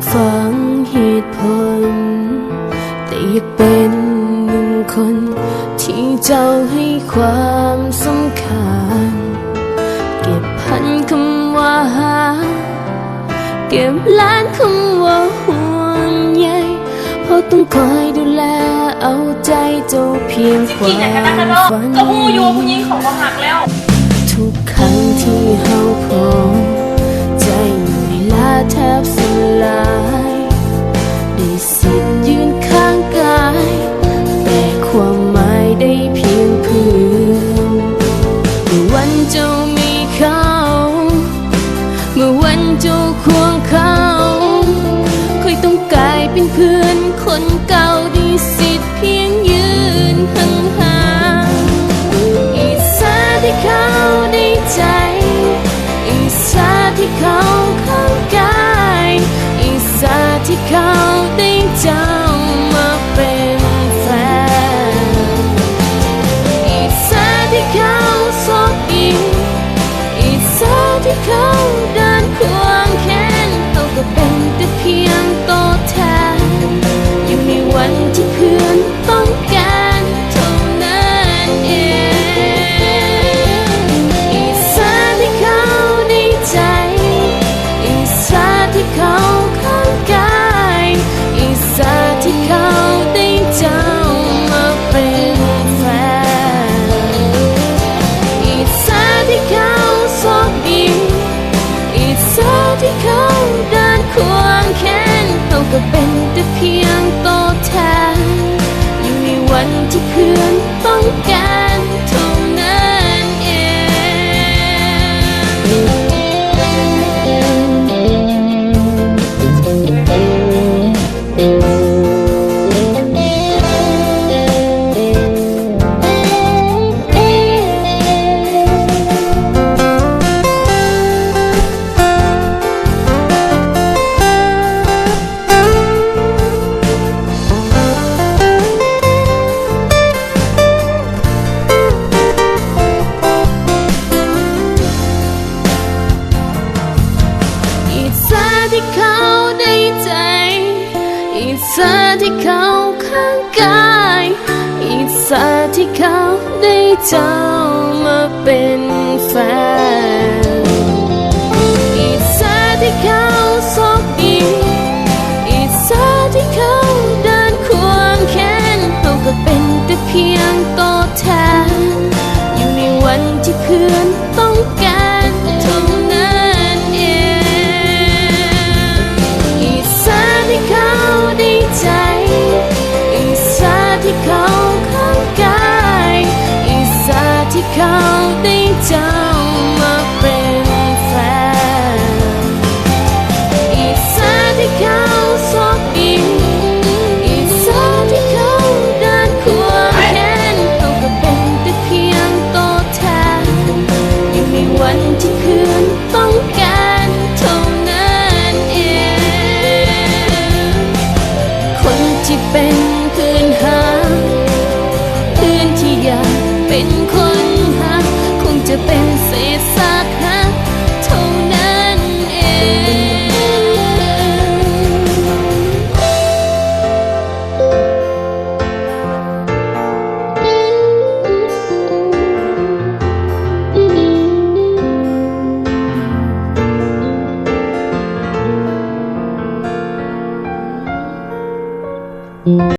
ຟັງເຫດຜົນ ແຕ່ຢາກເປັນໜຶ່ງຄົນທີ່ເຈົ້າໃຫ້ຄວາມສຳຄັນ ເກັບພັນຄຳວ່າຮັກ ເກັບລ້ານຄຳວ່າຫ່ວງໃຍ ເພາະຕ້ອງຄອຍດູແລເອົາໃຈເຈົ້າພຽງຄວາມຝັນ ກໍຮູ້ຢູ່ວ່າຜູ້ຍິງເຂົາບໍ່ຮັກແລ້ວ ທຸກຄັ້ງທີ່ເຮົາພໍໃຈ ເວລາແທບສະລາຍ ໄດ້ສິດຢືນຂ້າງກາຍ ແຕ່ຄວາມໝາຍໄດ້ພຽງພື້ນ ເມື່ອວັນເຈົ້າມີເຂົາ ເມື່ອວັນເຈົ້າຄວງເຂົາ ຂ້ອຍຕ້ອງກາຍເປັນເພື່ອນຄົນເກົ່າ ໄດ້ສິດພຽງຢືນຫ່າງໆ ອິດສາທີ່ເຂົາໄດ້ໃຈ ອິດສາທີ່ເຂົາຂ້າງກາຍ ອິດສາທີ່ເຂົາໄດ້ເຈົ້າມາເປັນແຟນ ອິດສາທີ່ເຂົາໂຊກດີ ອິດສາທີ່ເຂົາເດີນຄວງແຂນ ເຮົາກໍເປັນແຕ່ພຽງໂຕແທນ ຍັງມີວັນທີ່ເພື່ອນຕ້ອງການເທົ່ານັ້ນເອງ ອິດສາທີ່ເຂົາໄດ້ໃຈ ອິດສາທີ່ເຂົາຂ້າງກາຍ ອິດສາທີ່ເຂົາໄດ້ເຈົ້າມາເປັນແຟນ ອິດສາທີ່ເຂົາໂຊກດີ ອິດສາທີ່ເຂົາເດີນຄວງແຂນ ເຮົາກໍເປັນແຕ່ພຽງໂຕແທນ ຍັງມີວັນທີ່ເພື່ອນຕ້ອງການເທົ່ານັ້ນເອງ ອິດສາທີ່ເຂົາໄດ້ໃຈ ອິດສາທີ່ເຂົາຂ້າງກາຍ ອິດສາທີ່ເຂົາໄດ້ເຈົ້າມາເປັນແຟນ ອິດສາທີ່ເຂົາໂຊກດີ ອິດສາທີ່ເຂົາເດີນຄວງແຂນ ເຮົາກໍເປັນແຕ່ພຽງໂຕແທນ ຍັງມີວັນທີ່ເພື່ອນ ຕ້ອງການເທົ່ານັ້ນເອງ ອິດສາທີ່ເຂົາໄດ້ໃຈ ອິດສາທີ່ເຂົາຂ້າງກາຍ ອິດສາທີ່ເຂົາໄດ້ເຈົ້າ